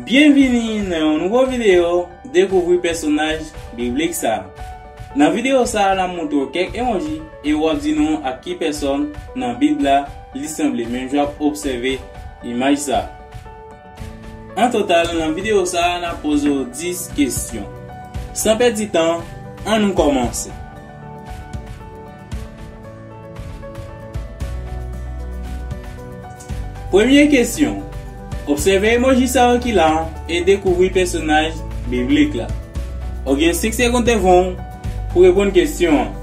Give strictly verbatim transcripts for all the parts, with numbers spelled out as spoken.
Byenvini nan yon nouvo videyo Dekouvri pèsonaj biblik sa a. Nan videyo sa a, n ap montre w kèk emoji e w ap di nou ak ki pèsòn nan Bib la li sanble menm jan w ap obsève imaj sa a. An total, nan videyo sa a, n ap poze w dis kesyon. San pèdi tan, ann nou kòmanse. Premye kesyon. Obsève emoji sa yo ki la e dekouvri pèsonaj biblik la. Ou gen senk segonn devan w pou reponn kesyon an.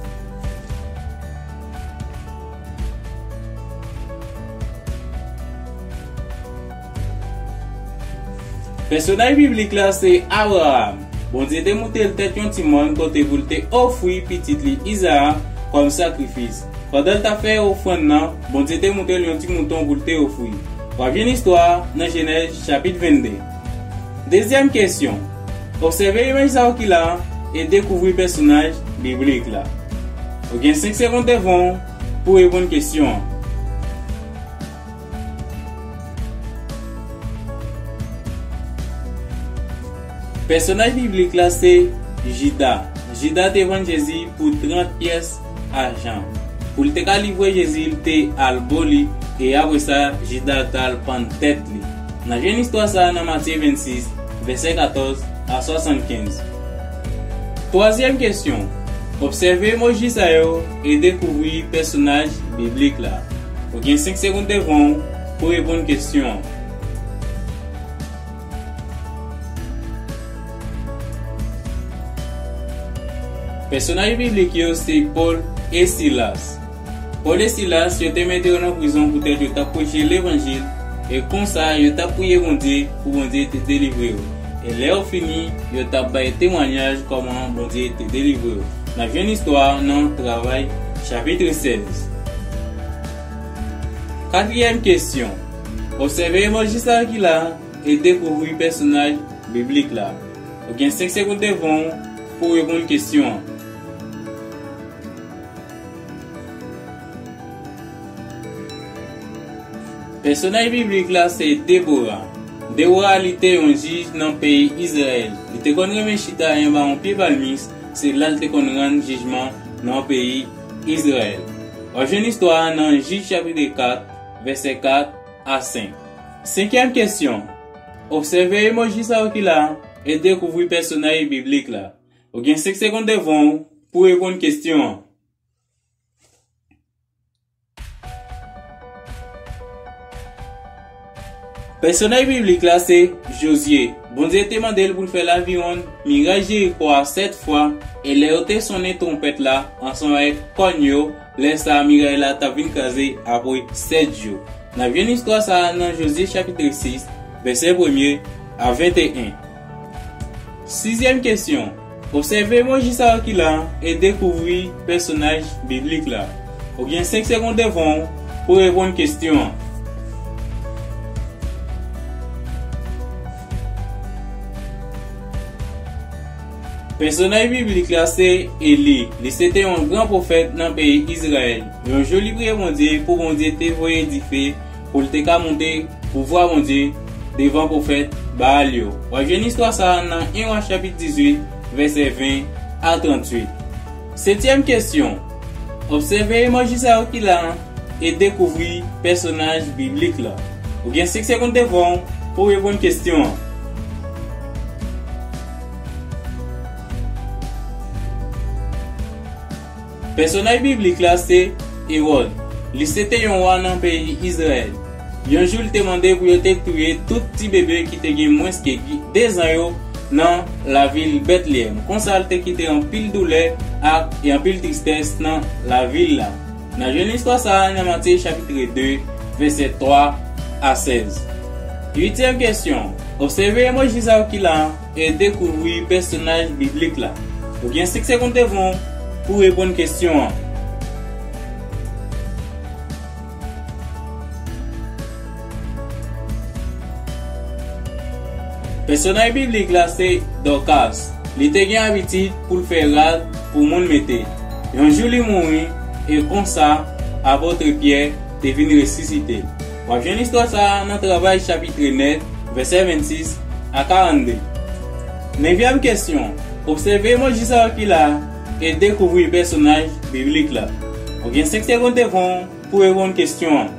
Pèsonaj biblik la se Abraram. Bondye te montre l tèt yon ti mòn kote pou l te ofri pitit li Izarak kòm sakrifis. Pandan l t ap fè ofrann nan, Bondye te montre l yon ti mouton pou l te ofri. W ap jwenn istwa a nan Jenèz chapit vennde. Dezyèm kesyon. Obsève imaj sa yo ki la e dekouvri pèsonaj biblik la. Ou gen senk segonn devan w pou reponn kesyon an. Pèsonaj biblik la se Jida. Jida te vann Jezi pou trant pyès ajan. Pou l te ka livre Jezi, l te al bo li, e apre sa, Jida t al pann tèt li. N a jwenn istwa sa a nan Matye vennsis, vèsè katòz a swasannkenz. Twazyèm kesyon. Obsève emoji sa yo e dekouvri pèsonaj biblik la. Ou gen senk segonn devan w pou reponn kesyon an. Pèsonaj biblik yo se Pòl e Silas. Pòl e Silas, yo te mete yo nan prizon poutèt yo t ap preche levanjil, e konsa yo t ap priye Bondye pou Bondye te delivre yo. E lè yo fini, yo t ap bay temwayaj kòman Bondye te delivre yo. N ap jwenn istwa a nan Travay, chapit sèz. Katriyèm kesyon. Obsève emoji sa yo ki la e dekouvri pèsonaj biblik la. Ou gen senk segonn devan w pou w reponn kesyon an. Pèsonaj biblik la se Debora. Debora, li te yon jij nan peyi Izrayèl. Li te konn renmen chita anba yon pye palmis, se la l te konn rann jijman nan peyi Izrayèl. W ap jwenn istwa a nan Jij chapit kat, vèsè kat a senk. Senkyèm kesyon. Obsève emoji sa yo ki la e dekouvri pèsonaj biblik la. Ou gen senk segonn devan w pou w reponn kesyon an. Pèsonaj biblik la se Jozye. Bondye te mande l pou l fè laviwonn miray Jeriko a sèt fwa, e lè yo te sonnen twonpèt la ansanm avèk kòn yo, lè sa a miray la t ap vin kraze apre sèt jou. N ap jwenn istwa sa a nan Jozye chapit sis, vèsè premye a venteyen. Sizyèm kesyon. Obsève emoji sa yo ki la e dekouvri pèsonaj biblik la. Ou gen senk segonn devan w pou w reponn kesyon an. Pèsonaj biblik la se Eli. Li se te yon gran pwofèt nan peyi Izrayèl. Yon jou li priye Bondye pou Bondye te voye dife pou l te ka montre pouvwa Bondye devan pwofèt Baal yo. W ap jwenn istwa sa a nan en Wa chapit dizuit, vèsè ven a tranntuit. Setyèm kesyon. Obsève emoji sa yo ki la e dekouvri pèsonaj biblik la. Ou gen senk segonn devan w pou w reponn kesyon an. Pèsonaj biblik la se Ewòd. Li se te yon wa nan peyi Izrayèl. Yon jou, li te mande pou yo te touye tout ti bebe ki te gen mwens ke gi-, de zan yo nan lavil Betleyèm. Konsa, li te kite anpil doulè ak, e anpil tristès nan lavil la. N a jwenn istwa sa a nan Matye chapit de, vèsè twa a sèz. Uityèm kesyon. Obsève emoji sa yo ki la e dekouvri pèsonaj biblik la. Ou gen senk segonn devan w pou w reponn kesyon an. Pèsonaj biblik la se Dòkas. Li te gen abitid pou l fè rad pou moun mete. Yon jou li mouri, e konsa, apot Pyè te vin resisite. W ap jwenn istwa sa a nan Travay chapit nèf, vèsè vennsis a karannde. Nevyèm kesyon, obsève emoji sa yo ki la a e dekouvri pèsonaj biblik la. Ou gen senk segonn devan w pou reponn kesyon an.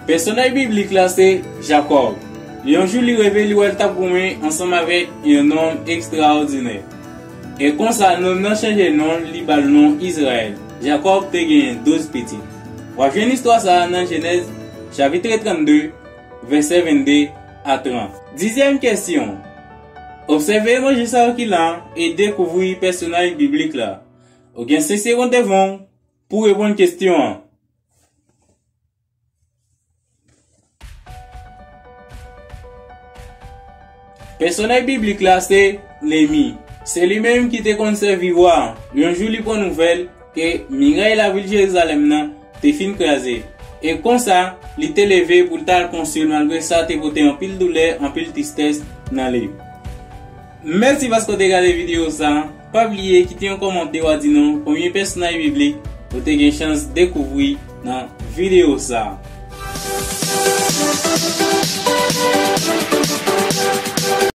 Pèsonaj biblik la se Jakòb. Yon jou li reve li wè l t ap goumen ansanm avèk yon nonm ekstraòdinè. E konsa, nonm nan chanje non l, li ba l non Izrayèl. Jakòb te genyen douz pitit. W ap jwenn istwa sa a nan Jenèz, chapit trannde, vèsè vennde a trant. Dizyèm kesyon. Obsève emoji sa yo ki la a e dekouvri pèsonaj biblik la. Ou gen senk segonn devan w pou reponn kesyon an. Pèsonaj biblik la se Neyemi. Se li menm ki te konn sèvi wa a. Yon jou li pran nouvèl ke miray lavil Jerizalèm nan te fin kraze. E konsa, li te leve pou l t al konsi l, malgre sa te pote anpil doulè, anpil tristès nan li. Mèsi paske w te gade videyo sa a. Pa bliye kite yon kòmantè w a di nou konbyen pèsonaj biblik ou te gen chans dekouvri nan videyo sa a.